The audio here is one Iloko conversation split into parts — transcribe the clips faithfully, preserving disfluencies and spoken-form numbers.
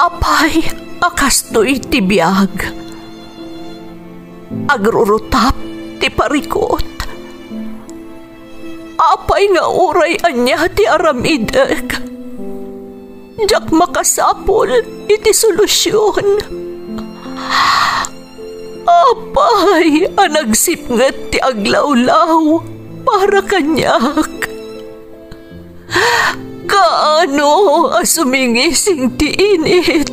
Apay a kastoy ti biag? Agrurutap ti parikut. Apay nga uray ania ti aramidek, diak makasapul iti solusion. Apay a nagsipnget ti aglawlaw para kaniak? Kaano a sumingising ti init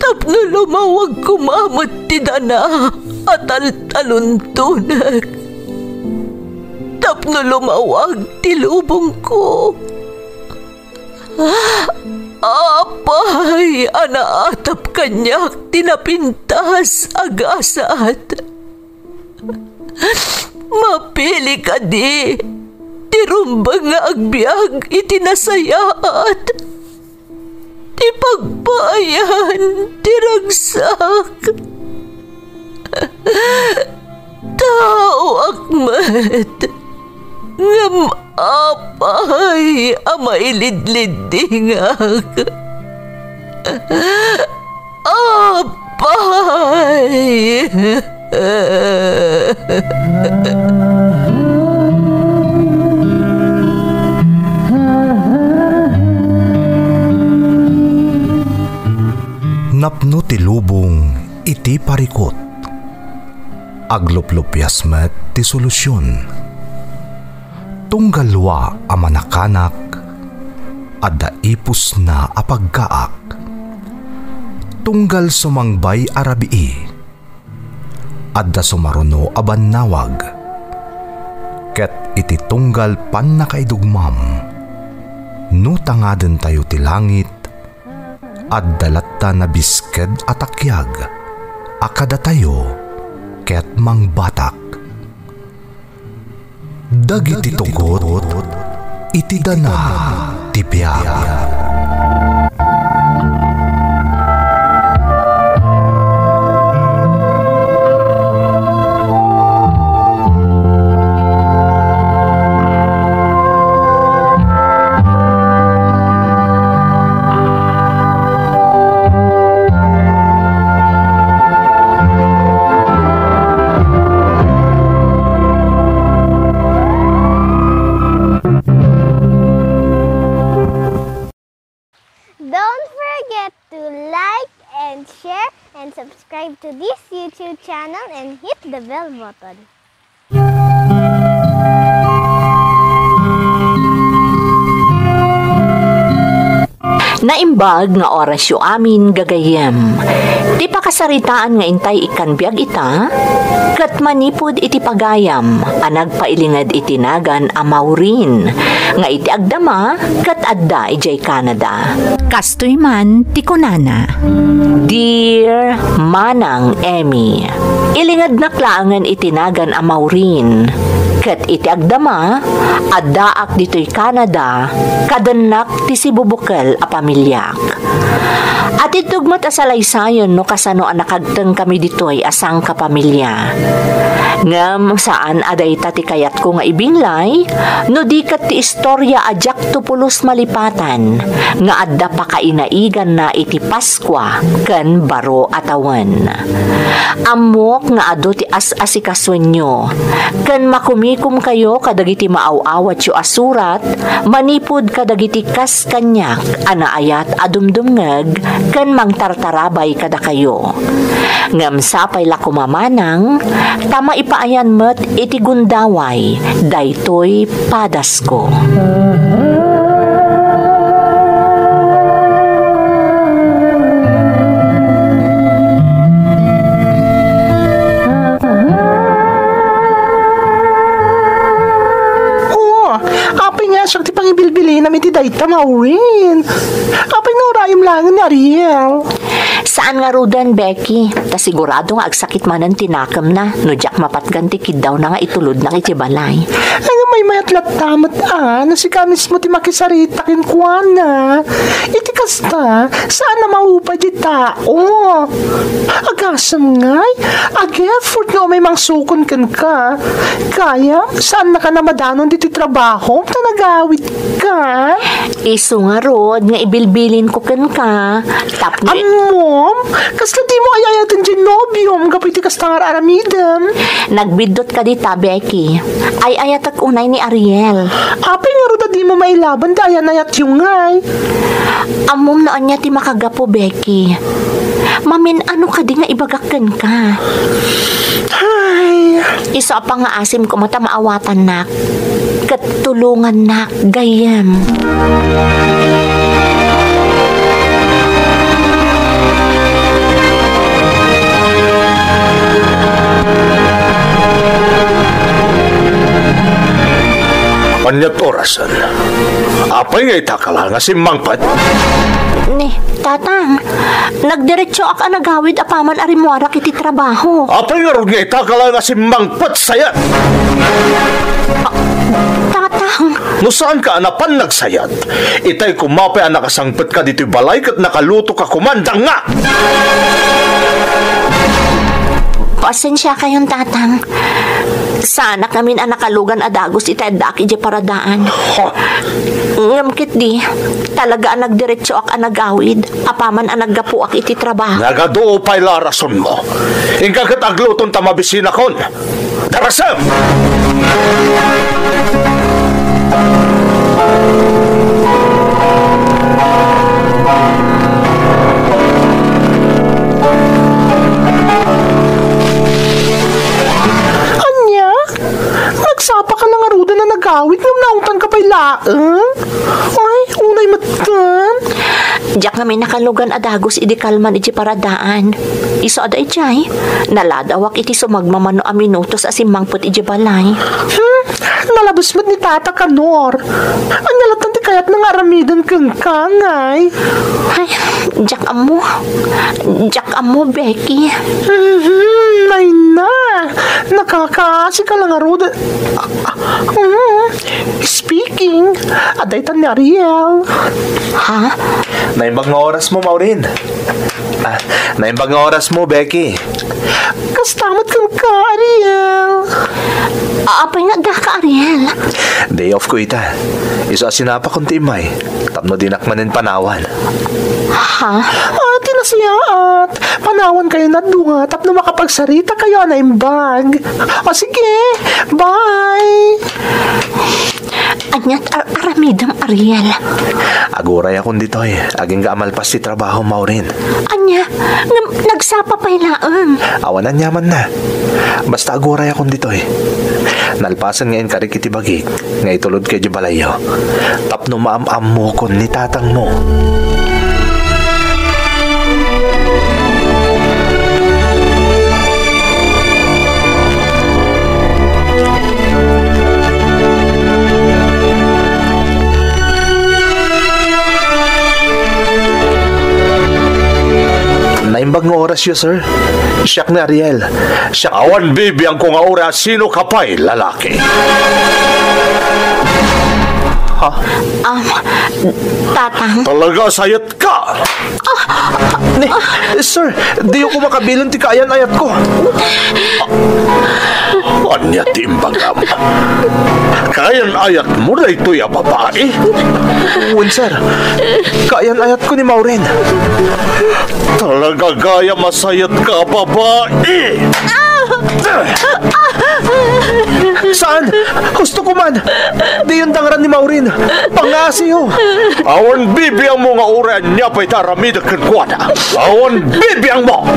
tapno lumawag koma met ti dana a taltaluntonek, tapno lumawag ti lubongko? Apay a naatap kaniak ti napintas a gasat? Mapili kadi ti rumbeng nga agbiag iti nasayaat, ti pagpaayan ti ragsak? Taoak met, ngem apay a mailidliddingak? Apay! Napno ti lubong iti parikut. Agluplupias met ti solusion. Tunggal lua a manakanak, adda ipusna a pagkaak. Tunggal sumangbay a rabii, adda sumaruno a bannawag. Ket iti tunggal pannakaidugmam, no tangadentayo ti langit, adda latta nabisked a takiag a kadatayo ket mangbatak. Dagiti tugot iti dana ti biag. Don't forget to like and share and subscribe to this YouTube channel and hit the bell button. Naimbag nga orasyo amin, gagayyem. Ti pakasaritaan nga intay ikkan biag ita, ket manipud iti pagayam a nagpailinged iti nagan a Maureen, nga iti agdama ket adda idiay Canada. Kastoy man ti kunana, Dear Manang Emmy, ilingednak laengen iti nagan a Maureen, ket iti agdama, addaak ditoy Canada, kadennak ti sibubukel a pamiliak. Atiddog met a salaysayen no kasano a nakagtengkami ditoy a sangkapamilia. Ngem saan a dayta ti kayatko nga ibinglay, no di ket ti istorya a diak to pulos malipatan nga adda pakainaiganna iti Paskua ken baro a tawen. Ammok nga adu ti as-asikasuenyo, ken makumikomkayo kadagiti maaw-awatyo a surat manipud kadagiti kas kaniak a naayat a dumdumngeg ken mangtartarabay kadakayo. Ngem sapay la koma manang ta maipaayan met iti gundaway daytoy padasko. Oh, apay nga siak ti pangibilbilinam iti dayta, Maureen? Apay nga urayem laengen ni Ariel? Saan ngaruden, Becky, ta sigurado nga agsakit manen ti nakemna no diak mapatgan ti kiddawna nga itulodnak iti balay. Ngem Maymayat latta met a no sika mismo ti makisarita kenkuana. Iti kasta, saan a maupay ti tao. Agasem ngay, ag-effort nga umay mangsukon kenka. Gayam, saannaka a madanon ditoy trabahom ta nagawidka. Isu ngarud nga ibilbilinko kenka. Tapno Ammom, kasla dimo ay-ayaten diay nobiom gapu iti kasta nga ar-aramidem? Nagbiddut kadi ta, Becky. Ay-ayatek unay ni Ariel. Apay ngarud a dimo mailaban ti ayan-ayatyo ngay? Ammom no ania ti makagapu, Becky. Mamin-ano kadi nga ibagak kenka? Ay. Isu a pangngaasim koma ta maawatannak ket tulongannak gayyem. Ania't orasen? Apay nga itakala nga simmangpet? Ni, Tatang, nagdiretsoak a nagawid apaman a rimmuarak iti trabaho. Apay ngarud nga itakala nga simmangpet sayat? Tatang! No saanka a napan nagsayat, itay koma pay a nakasangpetka ditoy balay ket nakalutoka koman, danga! Pasensiakayon, Tatang. Saanak ngamin a nakalugan a dagus iti addaak idiay paradaan. Ha? Ngem ketdi, talaga a nagdiretsoak a nagawid, apaman a naggapuak iti trabaho. Nagadu pay la a rasonmo. Inka ket agluton ta mabisinakon. Darasem! Ania? Nagsapaka la ngaruden a nagawid ngem naungtanka pay laeng? Ay, unay metten. Diak ngamin nakalugan a dagus idi kalman iti paradaan. Isu a daydiay, naladawak iti sumagmamano a minutos a simmangpet iti balay. Hmm, nalabes met ni Tata Kanor. Ania latta ti kayatna nga aramiden kenka, ngay? Ay, diak ammo. Diak ammo, Becky. Mhm, ay na. Nakakaasika la ngarud. Ah, ah, mhm. Speaking, adda itan ni Ariel. Ha? Naimbag nga orasmo, Maureen. Ah, naimbag nga orasmo, Becky. Kasta met kenka, Ariel. Apay nga addaka, Ariel? Day off ko ita. Isu a sinapakon ti immay tapno dinak manen panawan. Ha? Ah, ti nasayaat. Panawankayon a dua tapno makapagsaritakayo a naimbag. O sige, bye! Ania't ar-aramidem, Ariel? Agurayakon ditoy, agingga a malpas ti trabaho, Maureen. Ania? Ngem nagsapa pay laeng. Awan aniamanna. Basta agurayakon ditoy. Nalpasen nga inkarik iti bagik nga itulodka idiay balayyo tapno maam-ammokon ni tatangmo. Naimbag nga orasyo, sir. Siak ni Ariel. Siak. Awan bibiangko nga uray a sino ka pay, lalaki. Ha? Um, Tatang. Talaga, sayat ka! Ni, sir, diyo ko makabilen ti kaayan-ayatko. Ania ti imbagam? Kaayan-ayatmo daytoy a babai? Wen, sir. Kaayan-ayatko ni Maureen. Talaga gayam a sayatka a babai! Saan? Husto ko man! Diyon dangran ni Maureen! Pangngasiyo! Awan bibiangmo nga uray ania pay ti aramidek kenkuana! Awan bibiangmo!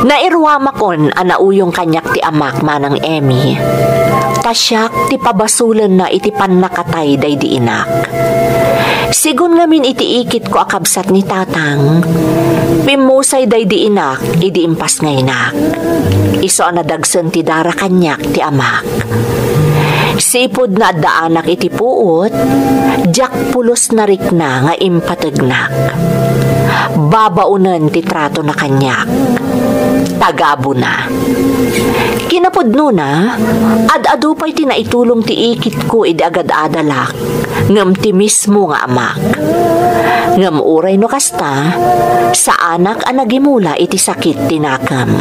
Nairuamakon a nauyong kaniak ti amak, Manang Emmy. Ta siak ti pabasolenna iti pannakatay daydi inak. Sigun ngamin iti ikitko a kabsat ni Tatang, pimmusay daydi inak idi impasngaynak. Isu a nadagsen ti dara kaniak ti amak. Sipud naaddaanak iti puot, diak pulos narikna nga impategnak. Babaonen ti tratona kaniak. Tagabuna. Kinapudnona, ad-adu pay ti naitulong ti ikitko idi agad-adalak, ngem ti mismo nga amak. Ngem uray no kasta, saanak a nagimula iti sakit ti nakem.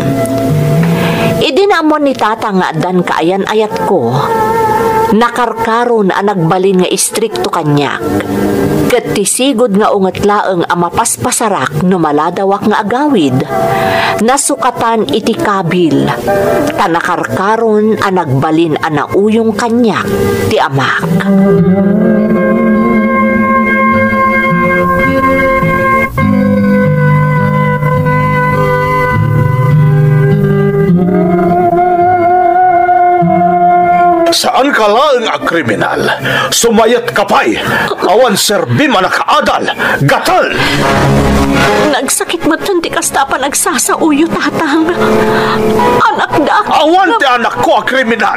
Idi naammuan ni Tata nga addan kaayan-ayatko, nakarkaron a nagbalin nga istrikto kaniak, ket ti sigud nga unget laeng a mapaspasarak no maladawak nga agawid, nasukatan iti kabil, ta nakarkaron a nagbalin a nauyong kaniak ti amak. Saanka laeng a kriminal. Sumayetka pay. Awan serbim a nakaadal. Gatel! Nagsakit metten ti kasta a panagsasauyo, Tatang. Anakda. Awan ti anakko a kriminal.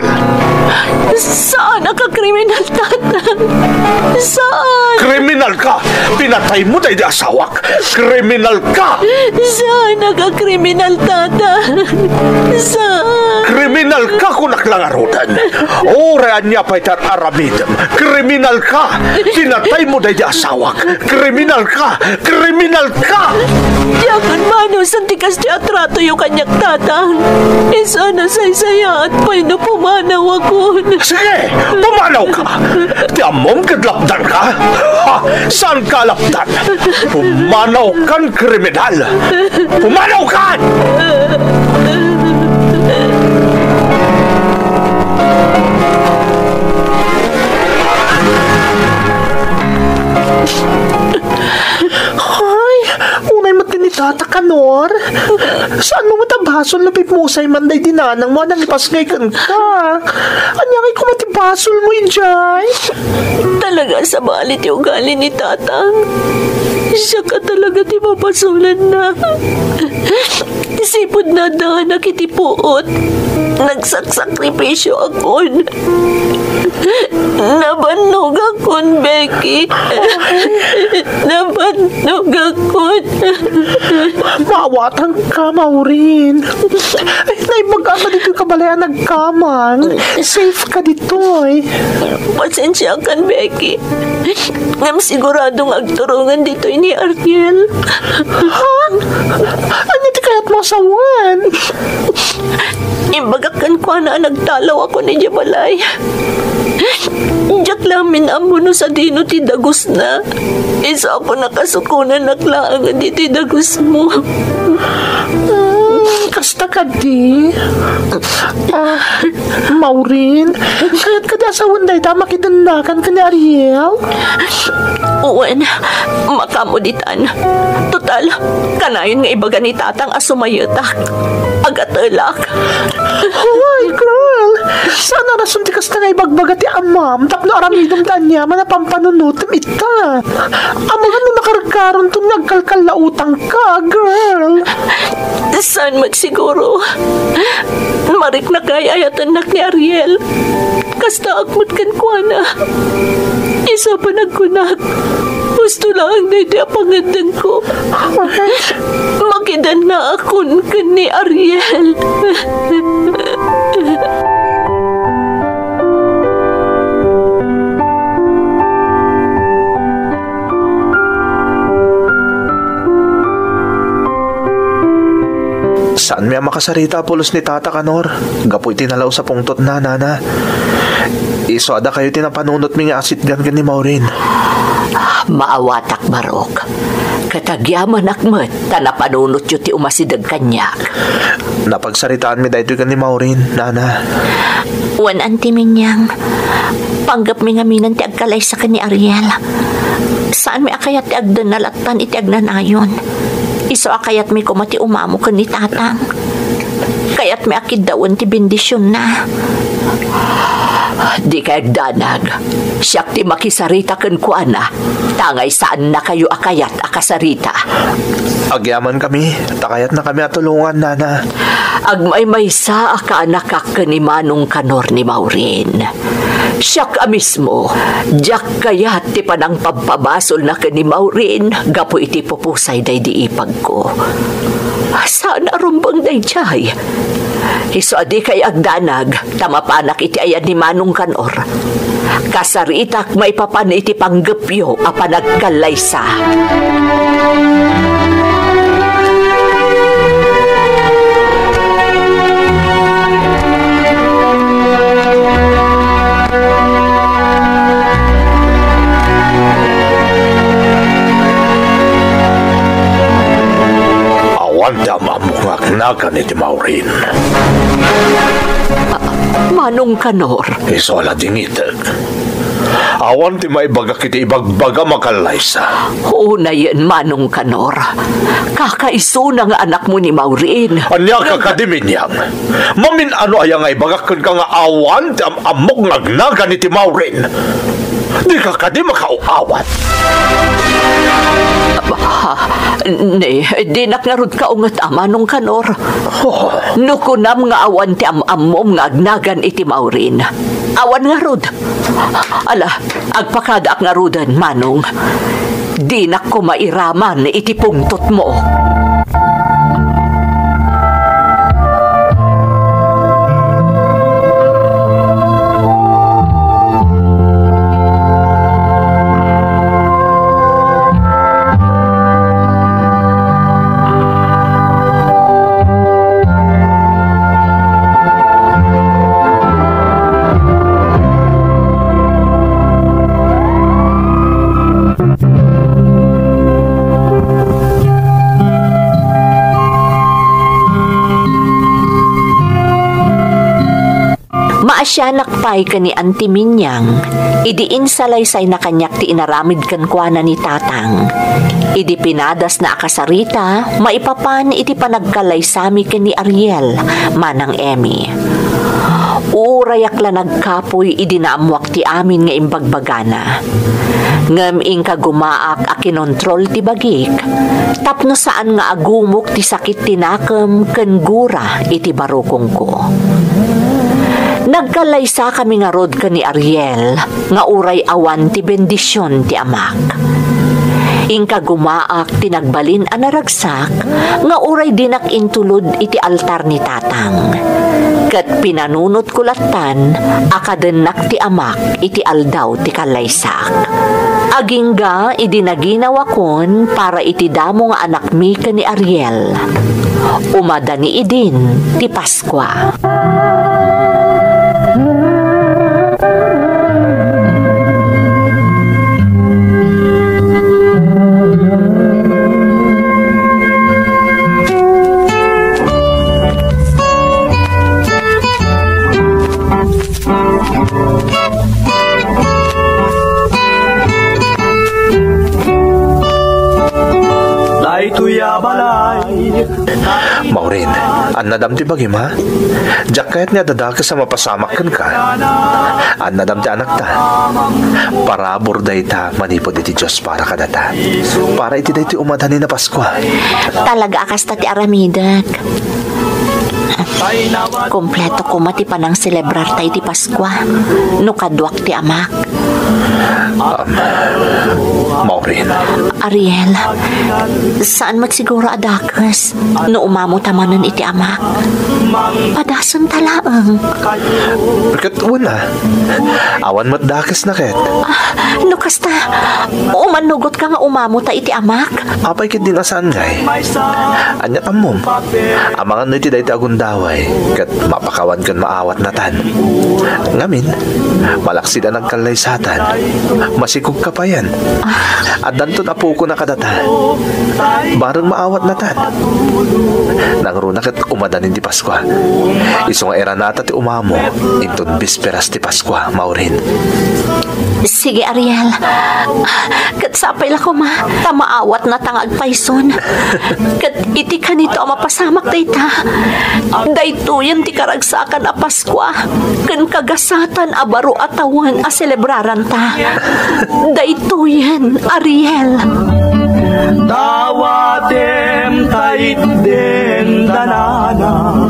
Saanak a kriminal, Tatang. Saan? Kriminal ka! Pinataymo daydi asawak! Kriminal ka! Saanak a kriminal, Tatang. Saan? Kriminal ka, kunak la ngaruden. Uray ania pay ti ar-aramidem, kriminal ka! Pinataymo daydi asawak! Kriminal ka! Kriminal ka! Diakon manusen ti kasta a tratoyo kaniak, Tatang. Isu a nasaysayaat pay no pumanawakon. Sige, pumanawka! Ti ammom ket lapdanka? Ha? Saanka a lapdan? Pumanawkan, kriminal! Pumanawkan! Ay, unay met ni Tata Kanor. Saanmo met a basol no pimmusay man daydi nanangmo a nangipasngay kenka? Ania ngay koma ti basolmo idiay? Talaga a sabali ti ugali ni Tatang. Siak a talaga ti mabasolenna. Sipud naddaanak iti puot, nagsaksakripisyoakon. Nabannogakon, Becky. Nabannogakon. Maawatanka, Maureen. Naimbag ka ditoy kabalay a nagkamang. Safe ka ditoy. Pasensiakan, Becky. Ngem sigurado nga agturongen ditoy ni Ariel. Ha? Ania ti kayatmo a sawen? Imbagak kenkuana a nagtalawakon idiay balay. Diak laeng ammo no sadino ti dagusna. Isu a nakasukonanak laeng ditoy dagusmo. Hmm, kasta kadi? Ah, Maureen, kayat kadi a sawen dayta a makidennakan ken ni Ariel? Wen, makaammo ditan. Total, kanayon nga ibaga ni Tatang a sumayetak. Agatelak. Hoy, girl! Saan a rason ti kasta nga ibagbaga ti amam tapno aramidem ti aniaman a pampanunotem ita? Amangan no nakarkaronton nga agkalkallautangka, girl. Saan met siguro. Mariknak nga ay-ayatennak ni Ariel. Kastaak met kenkuana. Isu a panagkunak, husto laeng daydi a pangngeddengko. Makidennaakon ken ni Ariel. Saanmi a makasarita a pulos ni Tata Kanor, gapu iti nalaus a pungtotna, nana. Isu a dakayo ti napanunotmi nga asitgan ken ni Maureen. Maawatak, Barok. Ket agyamanak met ta napanunotyo ti umasideg kaniak. Napagsaritaanmi daytoy ken ni Maureen, nana. Wen, Auntie Minyang, panggepmi ngaminen ti agkalaysa ken ni Ariel. Saanmi a kayat ti agdennal attan iti agnanayon. Isu a kayatmi koma ti umamo ken ni Tatang. Kayatmi a kiddawen ti bendisionna. Dikay agdanag. Siak ti makisarita kenkuana. Tangay saannakayo a kayat a kasarita. Agyamankami, ta kayatnakami a tulongan, Nana. Agmaymaysa a kaanakak ken ni Manong Kanor ni Maureen. Siak a mismo, diak kayat ti panangpabpabasolna ken ni Maureen gapu iti pupusay daydi ipagko. Saan a rumbeng daydiay. Isu a dikay agdanag, ta mapanak iti ayan ni Manong Kanor. Kasaritak maipapan iti panggepyo a panagkallaysa. Awan ti am-ammok nga agnagan iti Maureen. Ah, Manong Kanor. Isu a la dingiteg. Awan ti maibagak iti ibagbagam a kallaysa. Unayen, Manong Kanor. Kakaisuna nga anakmo ni Maureen. Ania ka kadi, Minyang? Mamin-ano aya nga ibagak kenka nga awan ti am-ammok nga agnagan iti Maureen? Dika kadi makaaw-awat? Ah, ne, dinak ngarud kaunget a, Manong Kanor. Oh. No kunam nga awan ti am-ammom nga agnagan iti Maureen, awan ngarud. Ala, agpakadaak ngaruden, Manong. Dinak koma iraman iti pungtotmo. Maasianak pay ken ni Auntie Minyang idi insalaysayna kaniak ti inaramid kenkuana ni Tatang. Idi pinadasna a kasarita maipapan iti panagkallaysami ken ni Ariel, Manang Emmy. Urayak la nagkapuy idi naammoak ti amin nga imbagbagana. Ngem inkagumaak a kinontrol ti bagik tapno saan nga agumok ti sakit ti nakem ken gura iti barukongko. Nagkallaysakami ngarud ken ni Ariel nga uray awan ti bendision ti amak. Inkagumaak ti nagbalin a naragsak nga uray dinak intulod iti altar ni Tatang. Ket pinanunotko lattan a kadennak ti amak iti aldaw ti kallaysak. Agingga idi naginawakon para iti damo nga anakmi ken ni Ariel. Umadani idin ti Paskua. Daytoy a balay. Maureen, annadam ti bagim, ha? Diak kayat nga adadakes a mapasamak kenka. Annadam ti anakta. Parabur dayta manipud iti Dios para kadata. Para iti daytoy umadani a Paskua. Talaga a kasta ti aramidek. Kompleto koma ti panangselebrarta iti Paskua no kaduak ti amak. Um, Maureen. Ariel, saan met siguro a dakes no umamota manen iti amak. Padasenta laeng. Ket wen a, awan met dakesna ket. Ah, no kasta, umanugotka nga umamota iti amak. Apay ketdin a saan ngay? Ania't ammom? Amangan no iti dayta agun Daway ket mapakawan ken maawatnatan. Ngamin, malaksid a nagkallaysatan, masikog ka payen. Addanton apokona kadata. Bareng maawatnatan. Nangruna ket umadanin ti Paskua. Isu nga iranata ti umamo inton bisperas ti Paskua, Maureen. Sige, Ariel. Ket sapay la koma, ta maawatnata nga agpayson. Ket iti kanito a mapasamak dayta, daytoyen ti karagsakan a Paskua ken kagasatan a baro a tawen a selebraranta. Daytoyen, Ariel. Dawatem ta itden danana,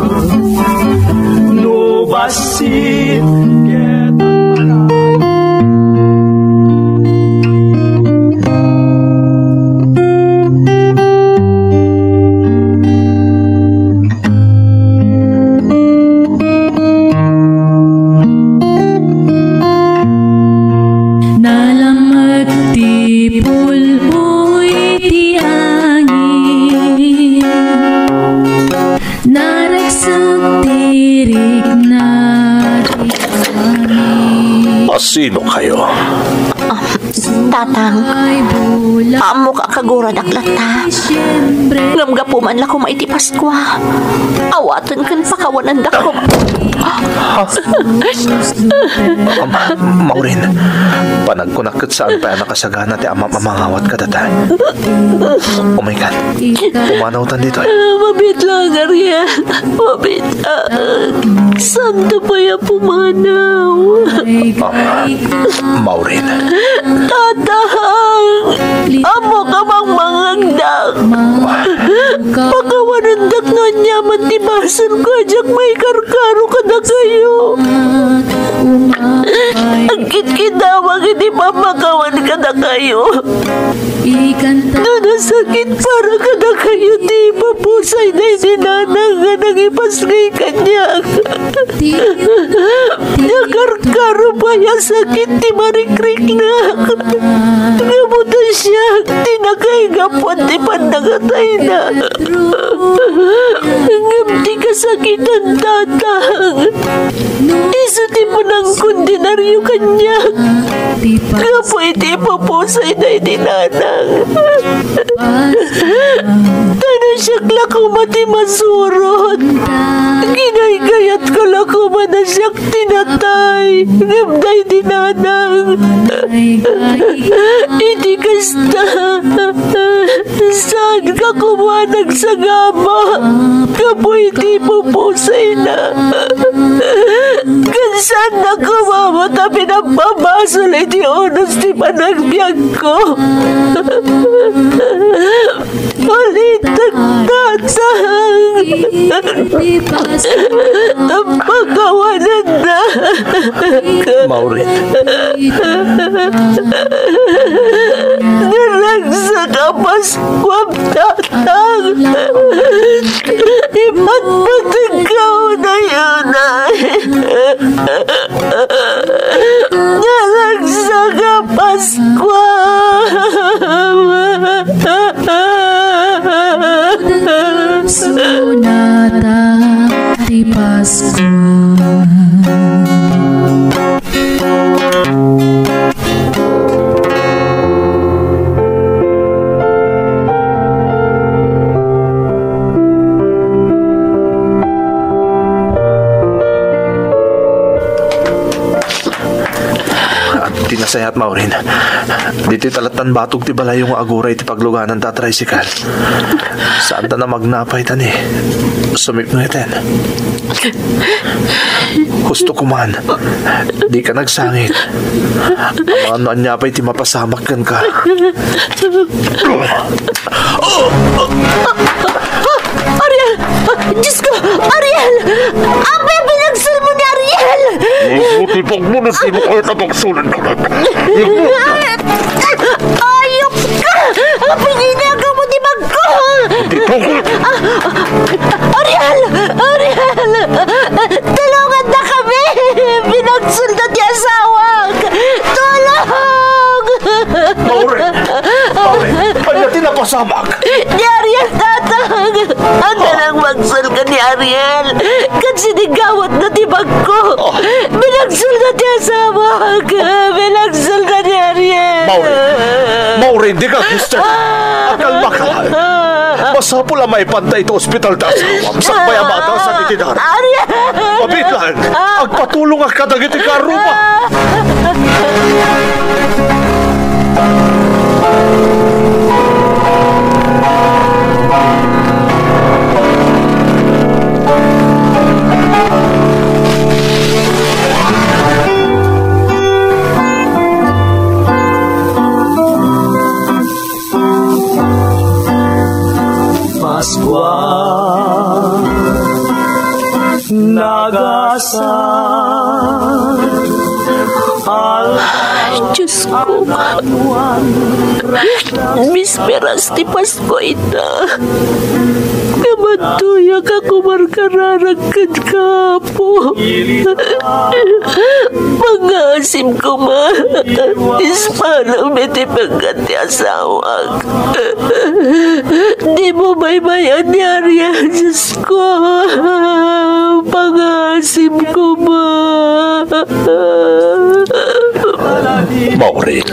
no bassit ket agparang. Nalamek ti pul-oy ti angin, naragsak ti rikna ti angin. Asino kayo? Ah, Tatang, ammok a kaguradak latta. Ngem gapu man la koma iti Paskua, awaten ken pakawanendak koma. Ah, Maureen, panagkunak ket saan pay a nakasagana ti amam a mangawat kadata. Umaykan, pumanawtan ditoy. Mabiit laeng, Ariel. Mabiit laeng. Saanto pay a pumanaw. Ah, Maureen. Tatang, ammok a mangmangngegdak. Pakawanendak nga aniaman ti basolko a diak maikarkaro kadakayo. Agkitkidawak iti pammakawan kadakayo. No nasakit para kadakayo ti ipupusay daydi nanang nga nangipasngay kaniak. Nakarkaro pay a sakit ti marikriknak. Ngem ta siak ti nakaigapuan ti pannangatayna. Ngem ti kasakitan, Tatang, isu ti panangkondinaryo kaniak gapu iti ipupusay daydi nanang. Ta no siak la koma ti masurot, ginaygayatko la koma a siak ti natay, ngem daydi nanang. Iti kasta, saanka koma a nagsagaba gapu iti ipupusayna. Ken saanna koma met a pinapabasol iti unos ti panagbiagko. Ulitek, Tatang. Pakawanennak. Naragsak a Paskuam, Tatang. Ipatpategka unay-unay. Naragsak a Paskua. Sunata ti Paskua. Ti nasayaat, Maureen. Ditoy ta lattan batog ti balayyo nga agura iti pagluganan ta tricycle. Saanta a magnapay ta ni sumipnget. Husto koman. Dika nagsangit. Amangan no ania pay ti mapasamak kenka. Ariel! Diyos ko! Ariel! Apay, binagsolmo ni Ariel! Ibutibagmo no sino kayat a bagsolen. Ayop ka! Apay, ginagaw mo ti bagko! Dito ka! Ah, Ariel! Ariel! Tulongandakami! Binagsolda ti asawak! Tulong! Maureen! Maureen! Ania ti napasamak? Ni Ariel, Tatang! Ania nang magsol ken ni Ariel, ket sinigawan na ti bagko. Oh. Binagsolda ti asawak. Binagsolda ni Ariel. Maureen. Maureen, dika gusto. Ah. Akalma ka. Ah. Masapul a maipanta iti ospital ti asawam. Sakbay a maadasan iti daram. Ariel! Mabiit laeng. Ah. Agpatulongak kadagiti karruma. Ah. Paskua, nagasat, Diyos ko, bisperas ti Pasko ita. Kamadtoyak a kumarkararag kenka, Apo. Pangngaasim koma, ispalem iti pekkat ti asawak. Dimo baybay-an ni Ariel, Diosko. Pangngaasim koma. Maureen.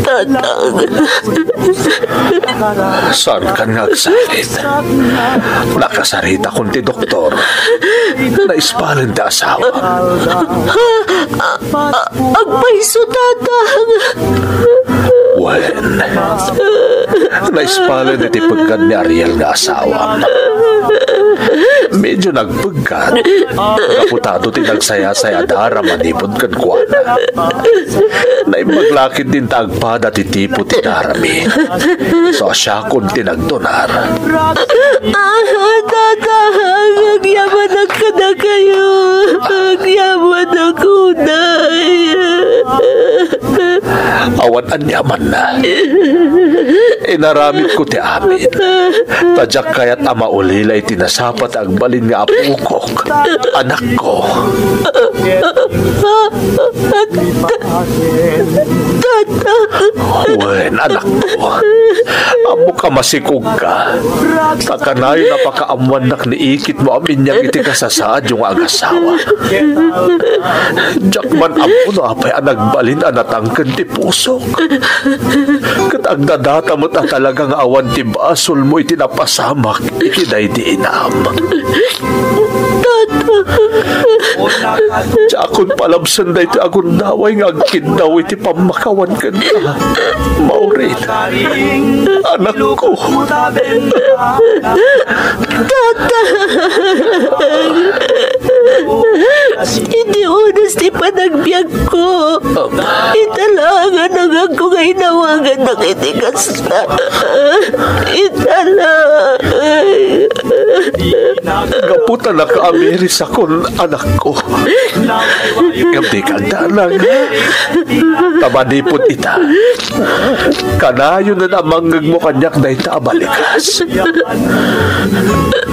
Tatang. Saankan nga agsarit. Nakasaritakon ti doktor. Naispalen ti asawa. Agpayso, Tatang. Wen, naispalen iti pekkat ni Ariel nga asawa. Medyo nagpeg- Kat, gapu ta adu ti nagsayasayada a manipud kenkuana. Naimbag la ketdin ta agpada ti tipo ti darami. So, siakon ti nagdonar. Ah, Tatang, agyamanak kadakayo. Agyamanak unay. Awan aniamanna. Inaramidko ti amin. Ta diak kayat a maulila iti nasapa ti agbalin nga apokok, anakko. Wen, anakko. Ammok a masikogka. Ta kanayon a pakaammoannak ni ikitmo a miniag iti kasasaadyo nga agasawa. Diak man ammo no apay a nagbalin a natangken ti pusok. Ket agdadata met a talaga nga awan ti basolmo iti napasamak iti daydi inam. Tatang. Diakon palabsen daytoy a gundaway nga agkiddaw iti pammakawan kenka, Maureen. Anakko. Tatang! Iti unos ti panagbiagko, ita la nga nangagko nga inawagannak iti kasta. Ita la. Gapu ta nakaamirisakon, anakko. Ngem dika agdanag, ha? Ta manipud ita, kanayon a mangngegmo kaniak dayta a balikas.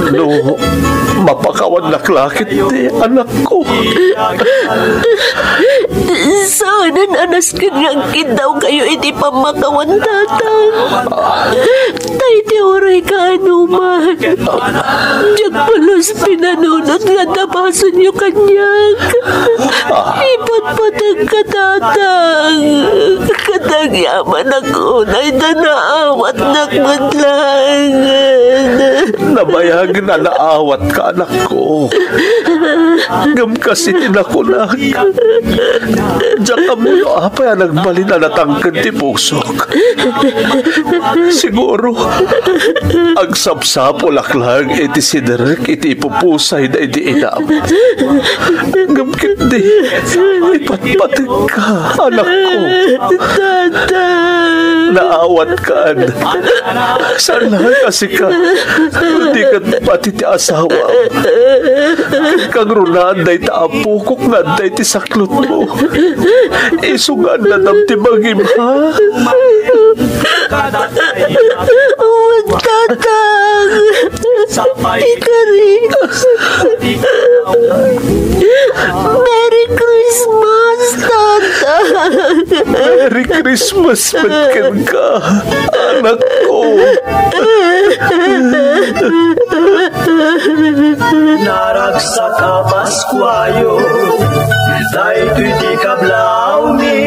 No mapakawannak la ketdi, anakko. Saanen a nasken nga agkiddawkayo iti pammakawan, Tatang. Ta iti uray kaanoman, diak pulos pinanunot nga adda basolyo kaniak. Ipatpategka, Tatang. Ket agyamanak unay ta naawatnak met laengen. Nabayagen a naawatka, anakko. Ngem kas iti nakunak, diak ammo no apay a nagbalin a natangken ti pusok. Siguro, agsapsapulak laeng iti siderrek iti ipupusay daydi inam. Ngem ketdi, ipatpategka, anakko. Tatang. Naawatkan. Saan laeng a sika, kundi ket pati ti asawa. Kangrunaan dayta a pukok nga adda iti saklotmo. Isu nga adda dam ti bagim, ha? Tatang! Ikari! Merry Christmas, Tatang! Merry Christmas met kenka, anakko. Naragsak a Paskuayo, daytoy ti kablawmi.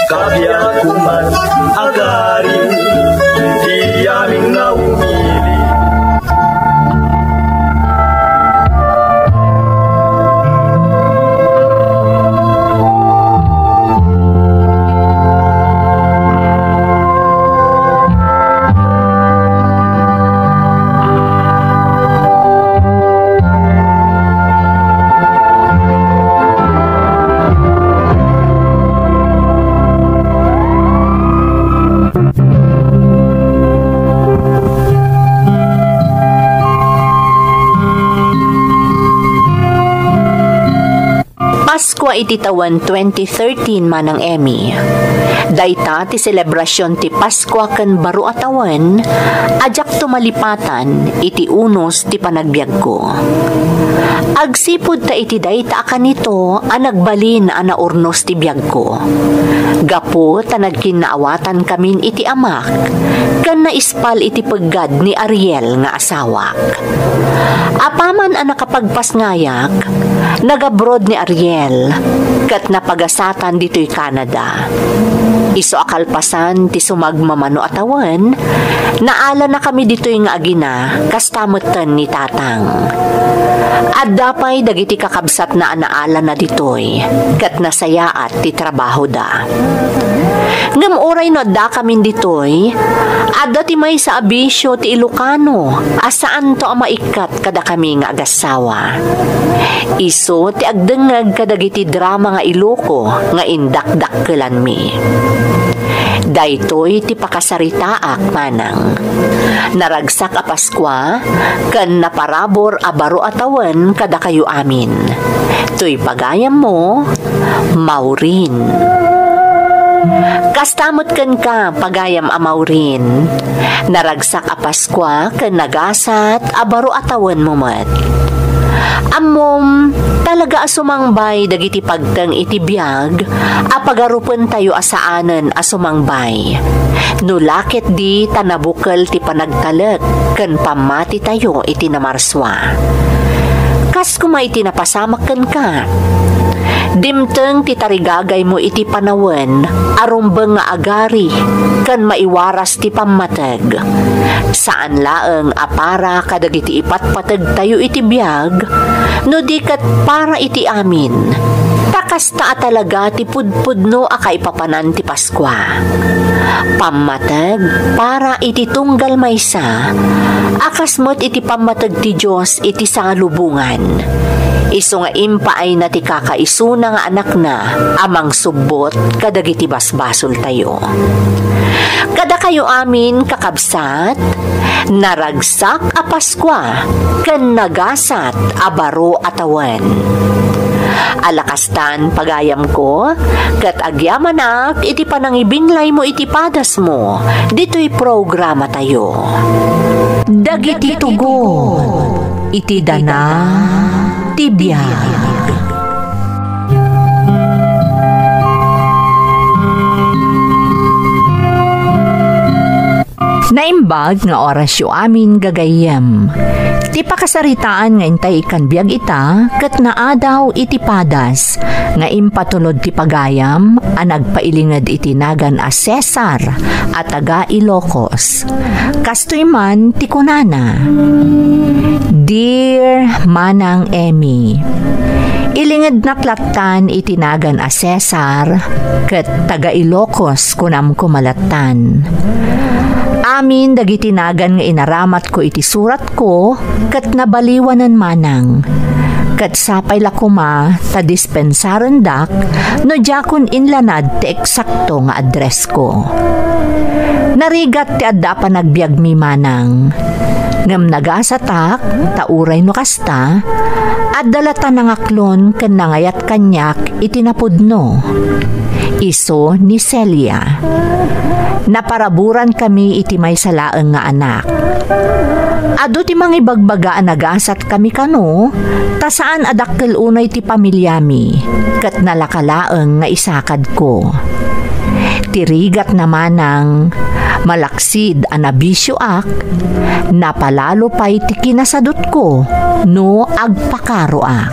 Kabiag koma, agari, ti amin nga umili. Paskua iti tawen twenty thirteen, Manang Emmy. Dayta ti selebrasion ti Paskua ken Baro a Tawen a diakto malipatan iti unos ti panagbiagko. Agsipud ta iti dayta a kanito a nagbalin a naurnos ti biagko. Gapu ta nagkinnaawatan kamin iti amak, ken naispal iti peggad ni Ariel nga asawak. Apaman a nakapagpasngayak, nagabroad ni Ariel, ket napagasatan ditoy Canada. Isu a kalpasan ti sumagmamano a tawen, naalanakami ditoy nga agina, kasta metten ni Tatang. Adda pay dagiti kakabsatna a naalana ditoy, ket nasayaat ti trabahoda. Ngem uray no addakamin ditoy, adda ti maysa a bisio ti Ilocano a saanto a maikkat kadakami nga agassawa. Isu ti agdengngeg kadagiti drama nga Iloco nga indakdakkelanmi. Daytoy ti pakasaritaak, Manang. Naragsak a Paskua ken naparabur a baro a tawen kadakayo amin. Toy pagayammo, Maureen. Kasta met kenka, pagayam a Maureen. Naragsak a Paskua ken nagasat a baro a tawenmo met. Ammom, talaga a sumangbay dagiti pagteng iti biag a pagarupentayo a saanen a sumangbay. No la ketdi ta nabukel ti panagtalek ken pammatitayo iti namarsua. Kas koma iti napasamak kenka. Dimteng ti tarigagaymo iti panawen a rumbeng nga agari ken maiwaras ti pammateg. Saan laeng a para kadagiti ipatpategtayo iti biag, no di ket para iti amin. Ta kasta a talaga ti pudpudno a kaipapanan ti Paskua. Pammateg para iti tunggal maysa, a kas met iti pammateg ti Dios iti sangalubongan. Isu nga impaayna ti kakaisuna nga Anakna a mangsubbot kadagiti basbasoltayo. Kadakayo amin, kakabsat, naragsak a Paskua ken nagasat a baro a tawen. Ala kastan, pagayamko, ket agyamanak iti panangibinglaymo iti padasmo ditoy programatayo. Dagiti tugon iti dana ti biag. Naimbag nga orasyo amin, gagayyem. Ti pakasaritaan nga intay ikkan biag ita ket naadaw iti padas nga impatulod ti pagayam a nagpailinged iti nagan a Cesar a taga Ilocos. Kastoy man ti kunana, "Dear Manang Emmy, ilingednak lattan iti nagan a Cesar ket taga Ilocos, kunam koma lattan. Amin dagiti nagan nga inaramatko iti suratko ket nabaliwanen manang. Ket sapay la koma ta dispensarendak no diakon inlanad ti eksakto nga addressko. Narigat ti adda a panagbiagmi manang. Ngem nagasatak ta uray no kasta, adda latta nangaklon ken nangayat kaniak iti napudno. Isu ni Celia. Naparaburankami iti maysa laeng nga anak. Adu ti mangibagbaga a nagasatkami kano, ta saan a dakkel unay ti pamiliami, ket nalaka laeng nga isakadko. Ti rigatna manang, malaksid a nabisioak, napalalo pay ti kinasadutko no agpakaroak.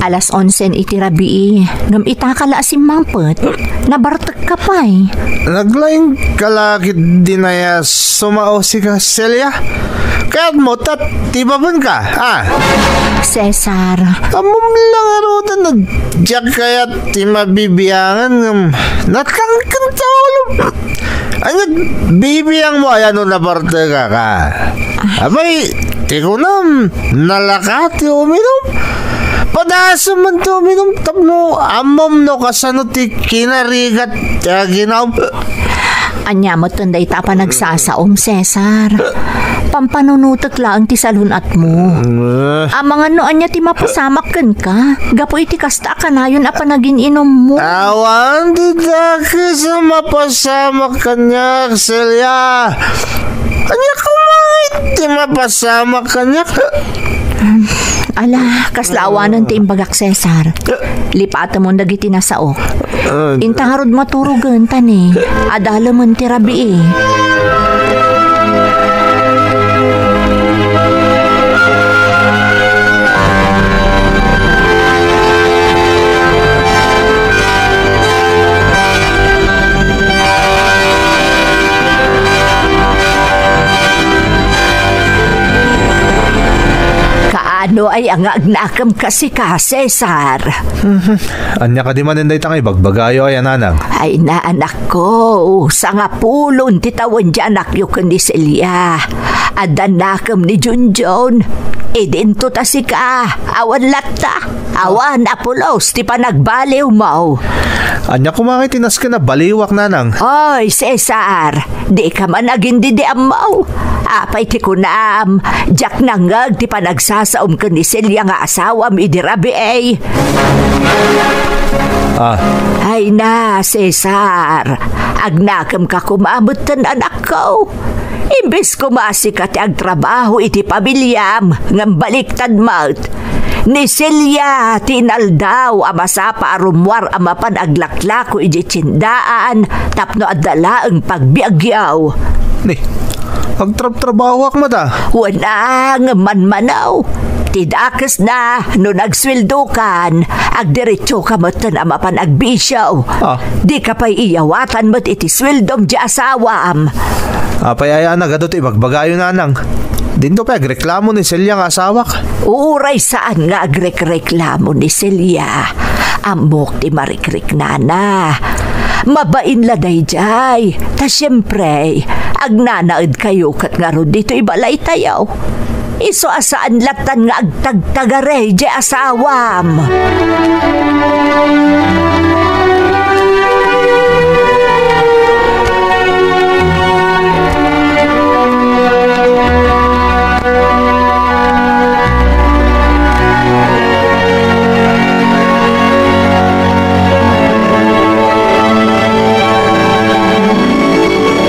Alas onse iti rabii, ngem ita ka la a simmangpet, nabartekka pay. Naglaingka la ketdi aya a sumaosi ka, Celia? Kayatmo ta tibabenka, a? Cesar. Ammom la ngaruden a diak kayat ti mabibiangan ngem natangken ta ulo. Ania, bibiangmo aya no nabartekaka? Apay, ti kunam, nalaka ti uminum? Padasem man ti uminum tapno ammom no kasano ti kinarigat ti aginaw. Ania met dayta a panagsasaom, Cesar? Pampanunotek laeng ti salun-atmo. Mm. Amangan no ania ti mapasamak kenka gapu iti kasta a kanayon a panagin-inummo. Awan ti dakes a mapasamak kaniak, Celia. Ania koma ti mapasamak kaniak? Ala, kasla awanen ti imbagak, Cesar. Lipatemon dagiti nasaok. Ah, inta ngarud maturogen, ta ni, adalemen ti rabii. Kaano aya nga agnakem ka sika, Cesar? Mhm. Ania kadi manen dayta nga ibagbagayo aya, nanang? Ay, naanakko, sangapulon ti tawen ti anakyo ken ni Celia. Adda nakem ni Junjun. Idinto ta sika, awan latta. Awan a pulos ti panagbaliwmo. Ania koma ngay ti nasken a baliwak, nanang? Oy, Cesar, dika man agin-didiammo. Apay ti kunam, diak nangngeg ti panagsasaom ken ni Celia nga asawam idi rabii. Ah. Ay na, Cesar, agnakem ka koma metten, anakko. Imbes koma a sika ti agtrabaho iti pamiliam, ngem baliktad met. Ni Celia ti inaldaw a masapa a rummuar a mapan aglaklako idiay tiendaan tapno adda laeng pagbiagyo. Ni, agtrabtrabahoak met a. Wen a, ngem manmanaw. Ti dakesna, no nagsueldokan, agdiretsoka metten a mapan agbisio. Ah. Dika pay iyawatan met iti sueldom ti asawam. Apay aya a nagadu ti ibagbagayo, nanang? Dinto pay agreklamo ni Celia nga asawak? Uray saan nga agrekreklamo ni Celia. Ammok ti marikriknana. Mabain la daydiay. Ta siempre, agnanaedkayo ket ngarud ditoy balaytayo. Isu a saan lattan nga agtagtagari diay asawam.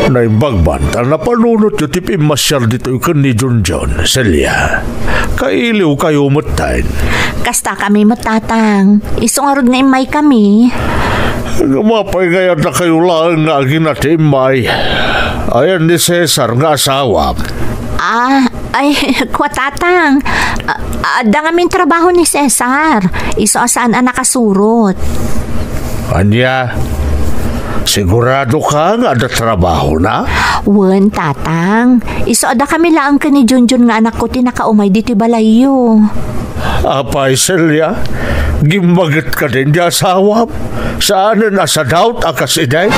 Naimbag man ta napanunotyo ti pimmasiar ditoy ken ni Junjun, Celia. Kailiwkayo metten. Kastakami met, Tatang. Isu ngarud nga immaykami. Ngem apay nga adda kayo laeng nga agina ti immay? Ayan ni Cesar nga asawam? Ah, ay, kua, Tatang. A-, adda ngamin trabaho ni Cesar. Isu a saan a nakasurot. Ania? Sigurado ka nga adda trabahona? Wen, Tatang. Isu a dakami laeng ken ni Junjun nga anakko ti nakaumay ditoy balayyo. Apay, Celia, gimmaget kadin ti asawam? Saanen a sadaut a kas idi?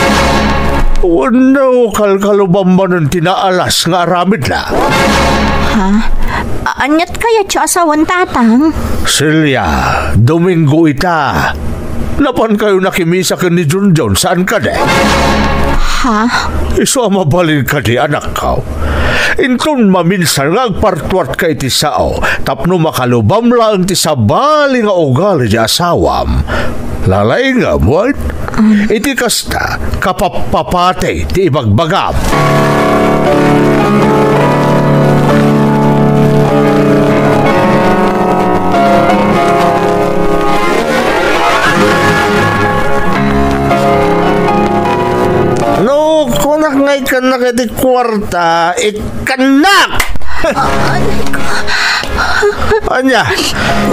Wenno kalkalubam manen ti naalas nga aramidna? Ha? A-, aniat kayatyo a sawen, Tatang? Celia, Domingo ita. Napankayo nakimisa ken ni Junjun, saan kadi? Ha? Isu a mabalin kadi, anakko. Inton maminsan nga agpartuatka iti sao, tapno makalubam laeng ti sabali nga ugali ti asawam. Lalaingem, wen? Iti kasta, kapappapati ti ibagbagam. No, kunak nga ikkannak iti kuarta, ikkannak! Ania,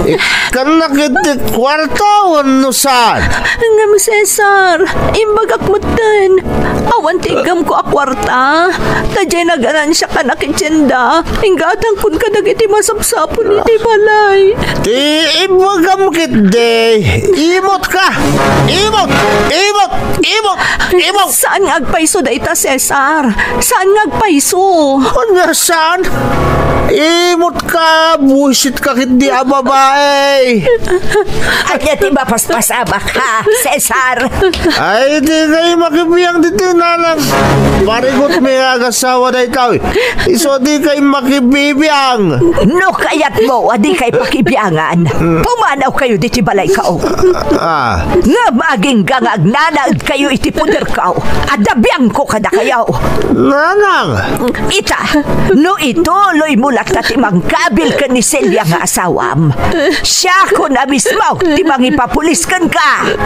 ikkannak iti kuarta wenno saan? Ngem, Cesar, imbagak metten. Awan ti iggamko a kuarta. Ta diay naganansiakan a kitienda, inggatangkon kadagiti masapsapul iti balay. Ti ibagam ketdi, imutka! Imut! Imut! Imut! Imut! Saan nga agpayso dayta, Cesar? Saan nga agpayso? Ania saan? Imutka, buisitka ketdi a babai. Ania ti mapaspasamak, ha, Cesar? Ay, dikay makibiang ditoy, nanang. Parigutmi nga agasawa daytoy. Isu a dikay makibibiang. No kayatmo a dikay pakibiangan, pumanawkayo ditoy balayko. Ah. Ngem agingga nga agnanaedkayo iti poderko, adda biangko kadakayo. Nanang! Ita, no ituloymo latta ti mangkabil ken ni Celia nga asawam, siakon a mismo ti mangipapulis kenka.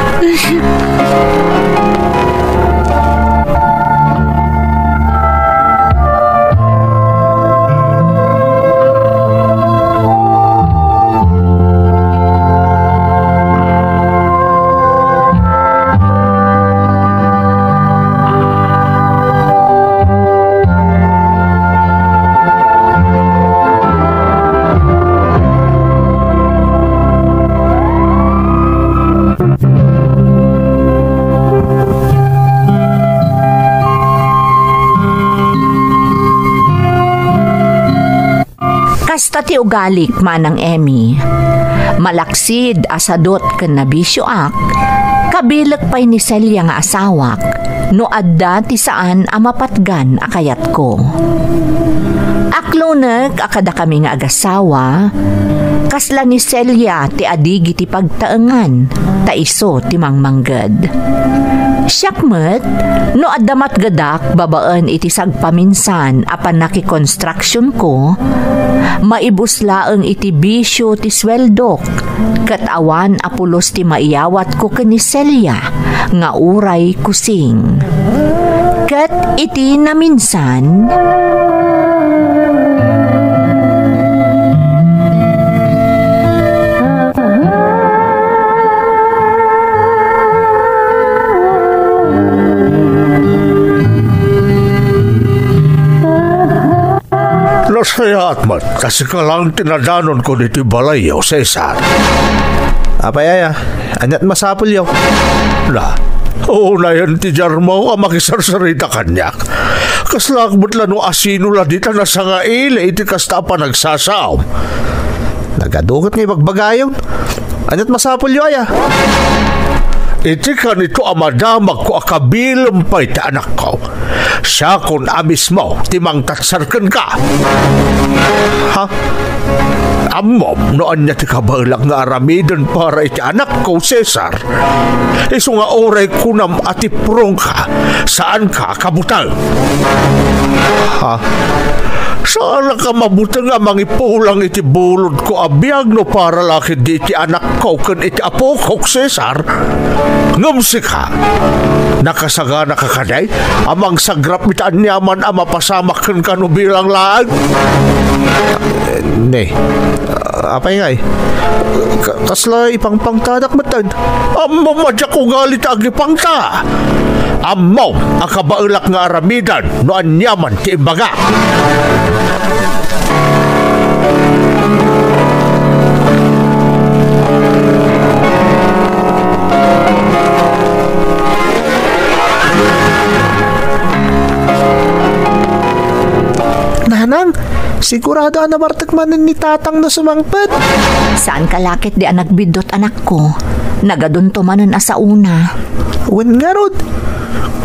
Kasta ti ugalik, Manang Emmy. Malaksid a sadut ken nabisioak, kabilek pay ni Celia nga asawak no adda ti saan a mapatgan a kayatko. Aklonek a kadakami nga agasawa, kasla ni Celia ti adigi ti pagtaengan, ta isu ti mangmangged. Siak met, no adda matgedak babaen iti sagpaminsan a pannakikonstruksionko, maibus laeng iti bisio ti sueldok, ket awan a pulos ti maiyawatko ken ni Celia nga uray kusing. Ket iti naminsan, Nasayaat met, ta sika laeng ti nadanonko ditoy balayyo, Cesar. Apay aya, ania't masapulyo? Na, unayen ti diarmo a makisarsarita kaniak. Kaslaak met la no asino la dita nasangaili iti kasta a panagsasaom. Nagadu ket nga ibagbagayon. Ania't masapulyo aya? Iti kanito a madamagko a kabilem pay ti anakko, siakon a mismo ti mangtatsar kenka. Ha? Ammom no ania ti kabaelak nga aramiden para iti anakko, Cesar? Isu nga uray kunam a tiprongka, saanka a kabuteng. Ha? Saanka mabuteng a mangipulang iti bulodko a biag no para la ketdi iti anakko ken iti apokok, Cesar? Ngem sika, nakasaganaka kadi a mangsagrap iti aniaman a mapasamak kenka no bilang laeng? Ne. Apay ngay? Ka-, kasla ipangpangtadak metten? Ammom a diak ugali ta agipangta. Ammom a kabaelak nga aramiden no aniaman ti imbaga. Nanang, sigurado a nabartek manen ni tatang no sumangpet. Saanka la ketdi a nagbiddut, anakko. Nagadunto manen a saona. Wen ngarud,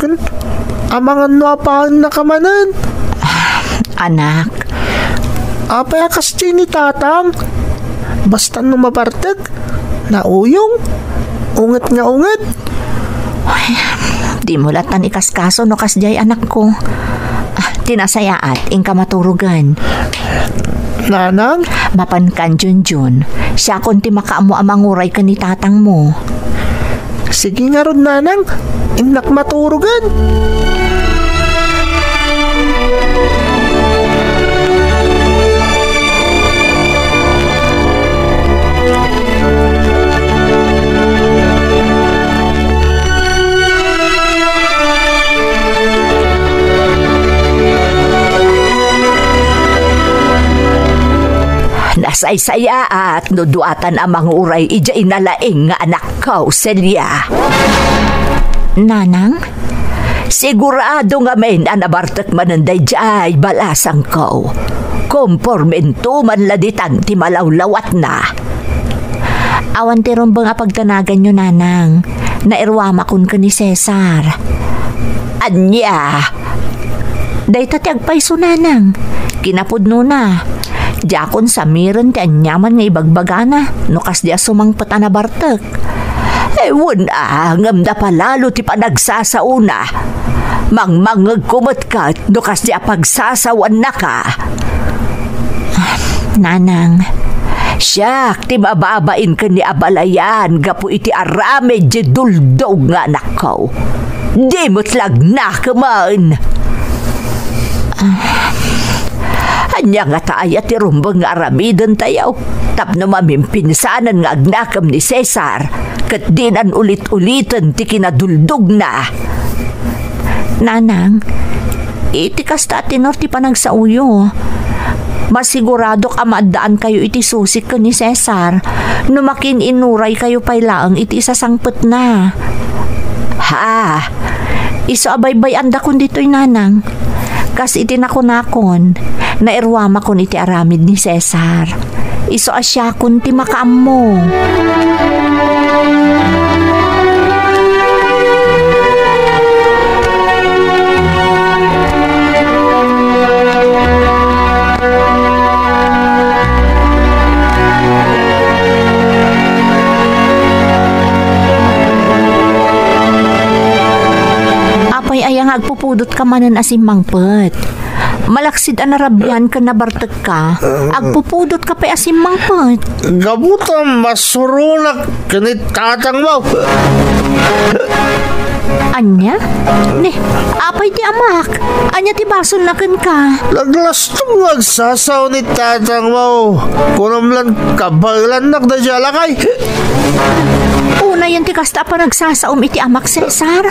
ken amangan no apaennaka manen. Anak. Apay a kasdiay ni tatang? Basta no mabartek, nauyong, unget nga unget. Ay, dimo lattan ikaskaso no kasdiay, anakko. Ah, ti nasayaat, inka maturogen. Nanang? Mapankan, Junjun. Siakon ti makaammo a manguray ken ni tatangmo. Sige ngarud, Nanang. Innak maturogen. Nasaysayaat no duatan a manguray idiay nalaing nga anakko, Celia. Nanang? Sigurado ngamin a nabartek manen daydiay balasangko. Kompormento man la ditan ti malawlawatna. Awan ti rumbeng a pagdanaganyo, Nanang. Nairuamakon ken ni Cesar. Ania? Dayta ti agpayso, Nanang. Kinapudnona, diakon samiren ti aniaman nga ibagbagana no kasdi a sumangpet a nabartek. Wen a, ngem napalalo ti panagsasaona. Mangmangngegko met ket no kasdi a pagsasawaannaka. Nanang. Siak ti mababain ken ni abalayan gapu iti aramid ti duldog nga anakko. Di met la agnakemen. Ah, ania ngata aya ti rumbeng nga aramidentayo tapno mamimpinsanen nga agnakem ni Cesar ket dinan ulit-uliten ti kinaduldogna? Nanang, iti kasta a tenor ti panagsaoyo, masiguradok a maaddaankayo iti susik ken ni Cesar no makiin-inuraykayo pay laeng iti isasangpetna. Ha? Isu a baybay-andakon ditoy, Nanang. Kas iti nakunakon, nairuamakon iti aramid ni Cesar. Isu a siakon ti makaammo. Apay aya nga agpupudotka manen a simmangpet? Malaksid a narabian ken nabartekka, agpupudotka pay a simmangpet. Gapu ta masuronak ken ni tatangmo. Ania? Ni, apay ti amak? Ania ti basolna kenka? Naglastog nga agsasao ni tatangmo. Kunam lan kabaelannak daydiay a lakay. Unayen ti kasta a panagsasaom iti amak, Cesar.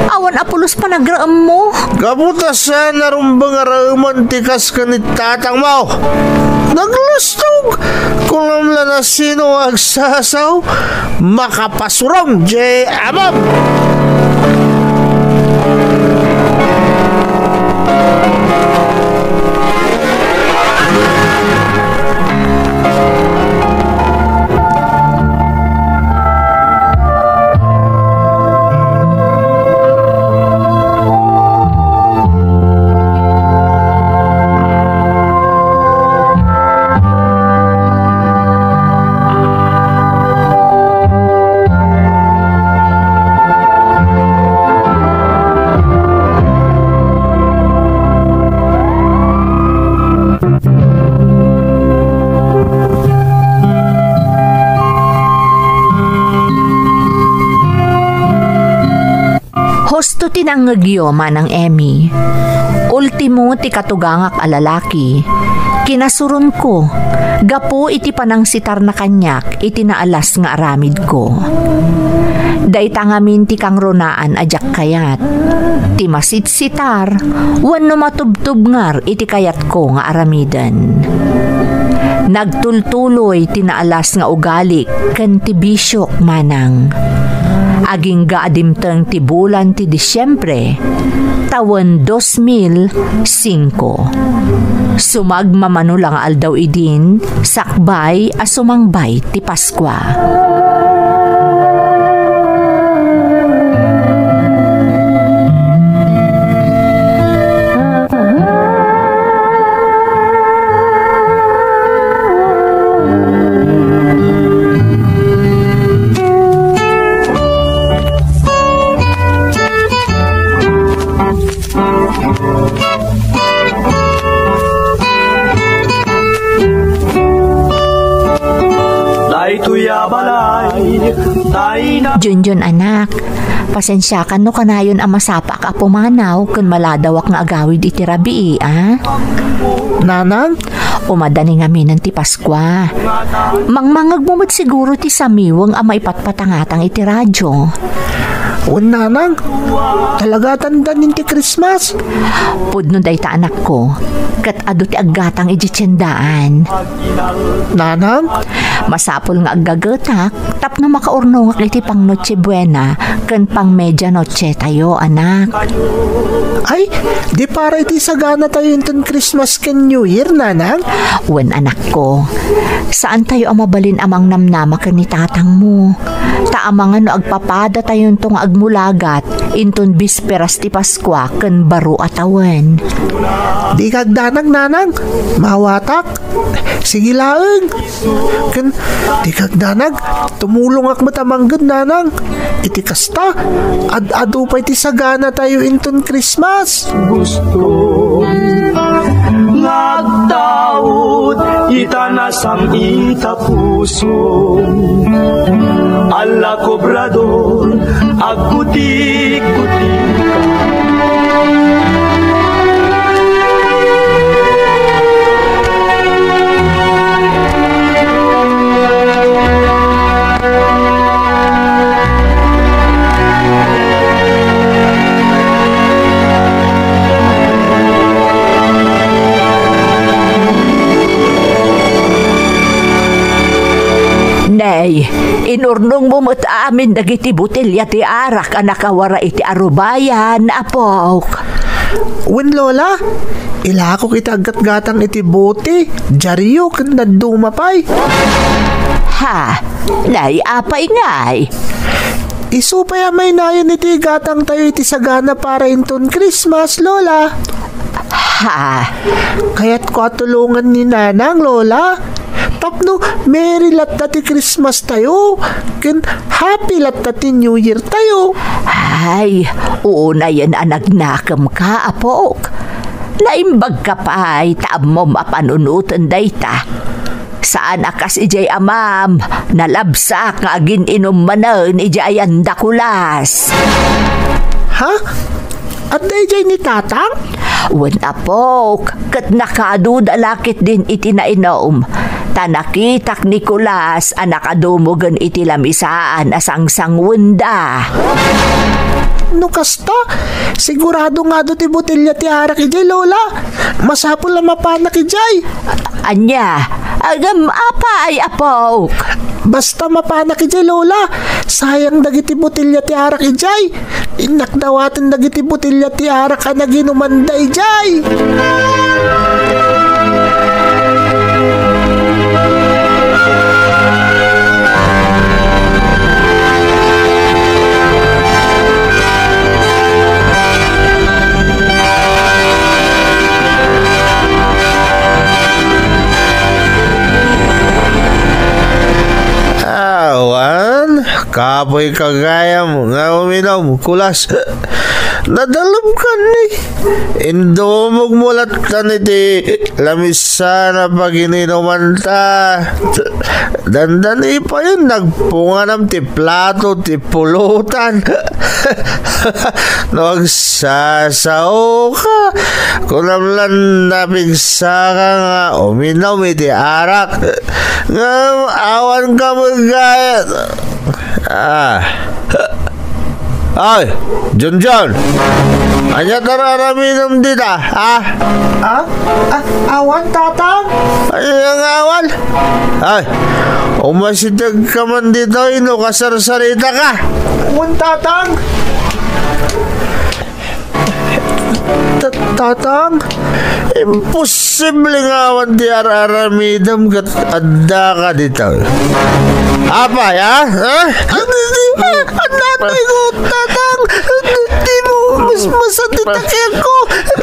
Awan a pulos panagraemmo. Gapu ta saan a rumbeng a raemen ti kas ken ni tatangmo. Naglastog! Kunam la no sino nga agsasao, makapasurong diay amam! Husto ti nangngegyo, Manang Emmy. Ultimo ti katugangak a lalaki, kinasuronko gapu iti panangsitarna kaniak iti naalas nga aramidko. Dayta ngamin ti kangrunaan a diak kayat, ti masitsitar wenno matubtubngar iti kayatko nga aramiden. Nagtultuloy ti naalas nga ugalik ken ti bisiok, Manang. Agingga a dimteng ti bulan ti Disiembre, tawen dos mil singko. Sumagmamano la nga aldaw idin, sakbay a sumangbay ti Paskua. Junjun, anak, pasensiakan no kanayon a masapaak a pumanaw ken maladawak nga agawid iti rabii, a? Nanang? Umadani ngaminen ti Paskua. Mangmangegmo met siguro ti samiweng a maipatpatangatang iti radio. Wen, Nanang, talaga tandanin ti Christmas? Pudno dayta, anakko, ket adu ti aggatang idiay tiendaan. Nanang? Masapul nga aggagetak tapno makaurnongak iti pang Noche Buena ken pang Medianoche tayo, anak. Ay, di para iti sagana tayo inton Christmas ken New Year, Nanang? Wen, anakko, saan tayo a mabalin a mangnamnama ken ni tatangmo. Ta amangan no agpapada tayonto nga agmulagat inton bisperas ti Paskua ken baro a tawen. Di kagdanag, Nanang. Mawatak. Sige laeng. Ken di kagdanag, tumulongak met a mangged, Nanang. Iti kasta, ad-adu pay ti sagana tayo inton Christmas. Gusto nga agtaud ita nasam ita puso. Alla kobrador, agkutik-kutik. Nay, inurnongmo met amin dagiti botelya ti arak a nakawara iti arubayan, apok. Wen, Lola, ilakok iti aggatgatang iti bote, diario, ken dadduma pay. Ha? Nay, apay ngay? Isu pay a mainayon iti gatang tayo iti sagana para inton Christmas, Lola. Ha? Kayatko a tulongan ni Nanang, Lola. Tapno merry latta ti Christmas tayo, ken happy latta ti New Year tayo. Ay, unayen a nagnakemka, apok. Naimbagka pay ta ammom a panunoten dayta. Saan a kas idiay amam, nalabsak nga agin-inum manen idiay ayan da kulas. Ha? Adda idiay ni Tatang? Wen, apok, ket nakaduda la ketdin iti nainum. Ta nakitak ni Kulas a nakadumogen iti lamisaan a sangsanguenda. No kasta, sigurado nga adu ti botelya ti arak idiay, Lola. Masapul a mapanak idiay. Ania? Agam apay, apok? Basta mapanak idiay, Lola. Sayang dagiti botelya ti arak idiay. Innak dawaten dagiti botelya ti arak a naginumanda idiay. Awan, kapoy ka gayam nga uminum, Kulas. Nadalem ka ni. Indumogmo lattan iti lamisaan a pagin-inumanta. Dandani payen nagpunganam ti plato ti pulutan. No agsasaoka, kunam lan napigsaka nga uminum iti arak. Ngem awan ka met gayam. Ah. Ay, Junjun. Ania ti ar-aramidem dita, ha? Ah? Ah, awan, Tatang. Ania nga awan? Ay, umasiteg ka man ditoy no kasarsaritaka. Wen, Tatang. Ta-, Tatang, imposible nga awan ti ar-aramidem ket addaka ditoy. Apay, a? Ha? Ania, ania, Tatang? Di mo mas-, masakit ako.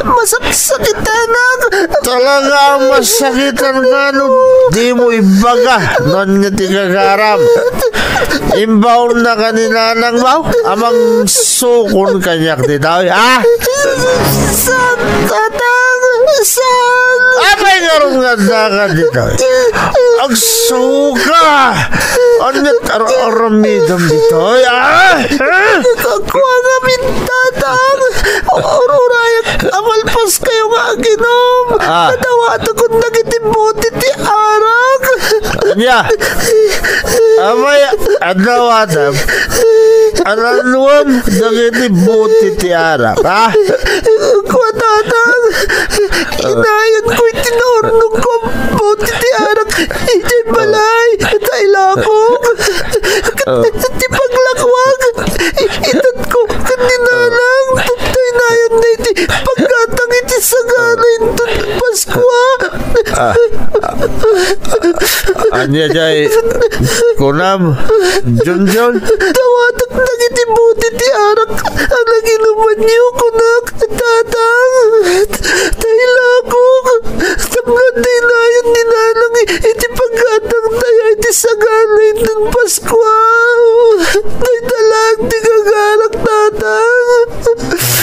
Masaksakitanak. Talaga a masakitan ka no di mo ibaga no ania ti gagaram. Imbawna ka ni nanang mo, a mangsukon kaniak ditoy, a? Saan, Tatang? Saan? Apay ngarud nga addaka ditoy? Agsuka! Ania ti ar-aramidem ditoy, a? Kua ngamin, Tatang. Ururayak a malpaskayo nga aginom. A. Adawatakon dagiti bote ti arak. Ania? Apay, adawatem? Arannuem dagiti bote ti arak, a? Kua, Tatang. Inayonko iti naurnongko a bote ti arak idiay balay. Ta ilakok. Ket ti paglakwak, idatko ken ni Nanang. Tatta inayonna iti paggatang iti sagana inton Paskua. A, a, ania diay kunam, Junjun? Dawatek dagiti bote ti arak a naginumanyo, kunak, Tatang. Ta ilakok. Tapno adda inayon ni Nanang iti paggatangtayo iti sagana inton Paskua. Dayta laeng ti gagarak, Tatang.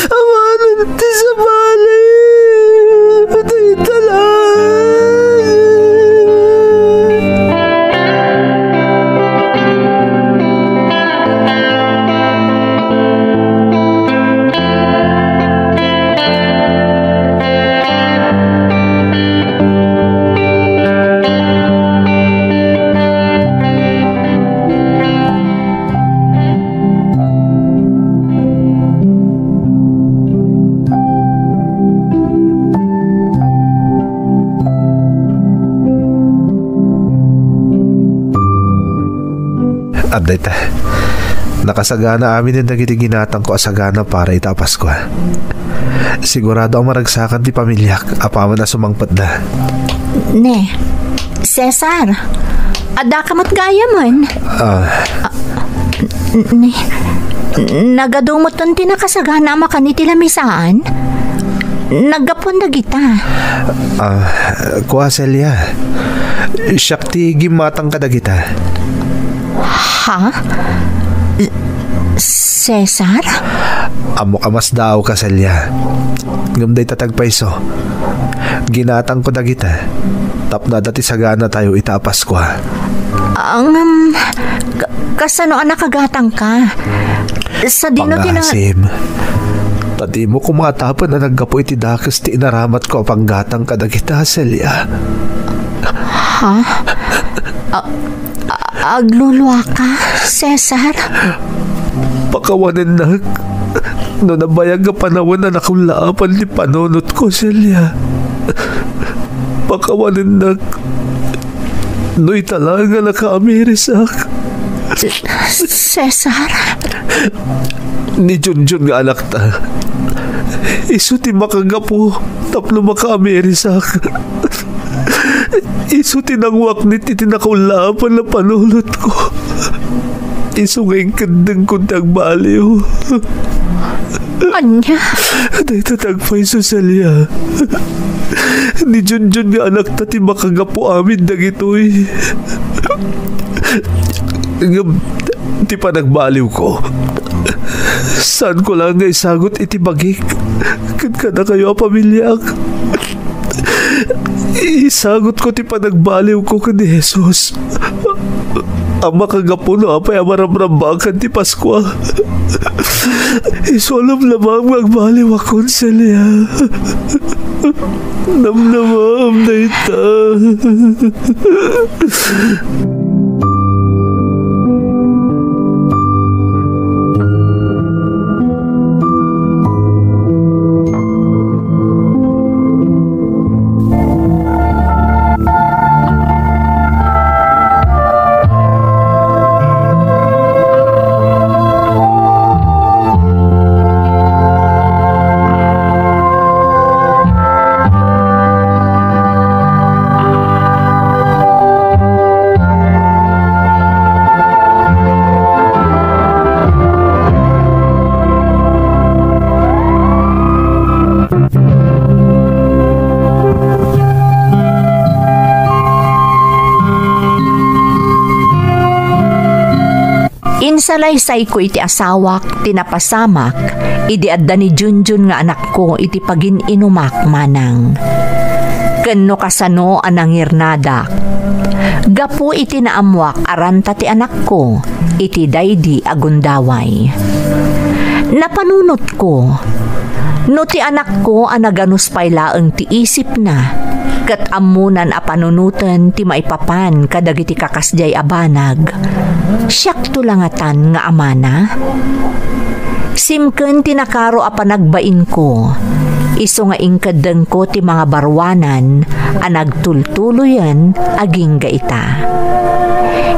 Awanen ti sabali. Dayta laeng. Adda ita. Nakasagana aminen dagiti ginatangko a sagana para ita a Paskua. Sigurado a maragsakan ti pamiliak apaman a sumangpetda. Ne, Cesar, addaka met gayamen? A. A, n-, ne, nagadu metten ti nakasagana a makan iti lamisaan? Naggapuan dagita. A, kua, Celia. Siak ti gimmatang kadagita. Ha? Cesar? Ammok a masdaawka, Celia. Ngem dayta ti agpayso. Ginatangko dagita tapno adda ti saganatayo ita a Paskua. Ngem, ka-, kasano a nakagatangka? Sadino ti na- Pangasim. Ta dimo kumatapen a naggapu iti dakes ti inaramatko a panggatang kadagita, Celia. Ha? A-, a-, agluluaka, Cesar? Pakawanennak no nabayag a panawen a nakullaapan ti panunotko, Celia. Pakawanennak no ita laeng a nakaamirisak. Cesar? Ni Junjun nga anakta, isu ti makagapu tapno makaamirisak. Isu ti nanguaknit iti nakullaapan a panunotko. Isu nga inkeddengko ti agbaliw. Ania? Dayta ti agpayso, Celia. Ni Junjun nga anakta ti makagapu amin dagitoy. Ngem ti panagbaliwko, saanko laeng nga isagut iti bagik ken kadakayo a pamiliak. Isagutko ti panagbaliwko ken ni Jesus a makagapu no apay a marabrambakan ti Paskua. Isu a lamlamam nga agbaliwakon, Celia. Namnamam dayta. Insalaysayko iti asawak ti napasamak idi adda ni Junjun nga anakko iti pagin-inumak manang. Ken no kasano a nangirnadak, Gapu iti naammuak a ranta ti anakko iti daydi a gundaway. Napanunotko, no ti anakko a naganus pay laeng ti isipna, ket ammonan a panunoten ti maipapan kadagiti kakasdiay a banag, siakto la ngatan nga amana? Simken ti nakaro a panagbainko, isu nga inkeddengko ti mangabaruanan a nagtultuloyen agingga ita.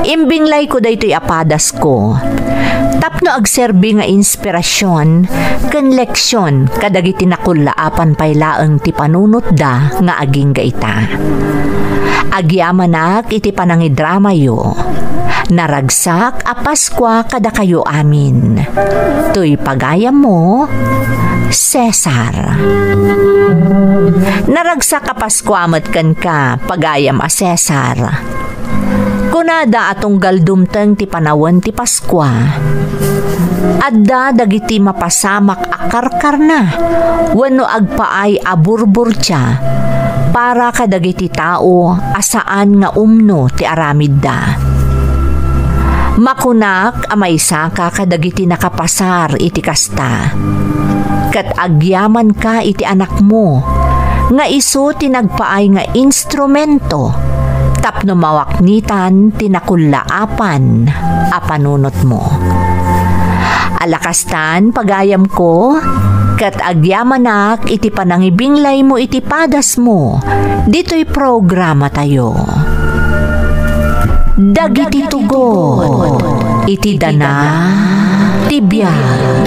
Imbinglayko daytoy a padasko tapno agserbi nga inspirasion ken leksion kadagiti nakullaapan pay laeng ti panunotda nga agingga ita. Agyamanak iti panangidramayo. Naragsak a Paskua kadakayo amin. Toy pagayammo, Cesar. Naragsak a Paskua met kenka, pagayam a Cesar. Kunada a tunggal dumteng ti panawen ti Paskua, adda dagiti mapasamak a karkarna wenno agpaay a burburtia para kadagiti tao a saan nga umno ti aramidda. Makunak a maisaka kadagiti nakapasar iti kasta, ket agyamanka iti anakmo nga isu ti nagpaay nga instrumento tapno mawaknitan ti nakullaapan a panunotmo. Alakastan, pagayamko, ket agyamanak iti panangibinglaymo iti padasmo ditoy programatayo. Dagiti tugot iti dana ti biag.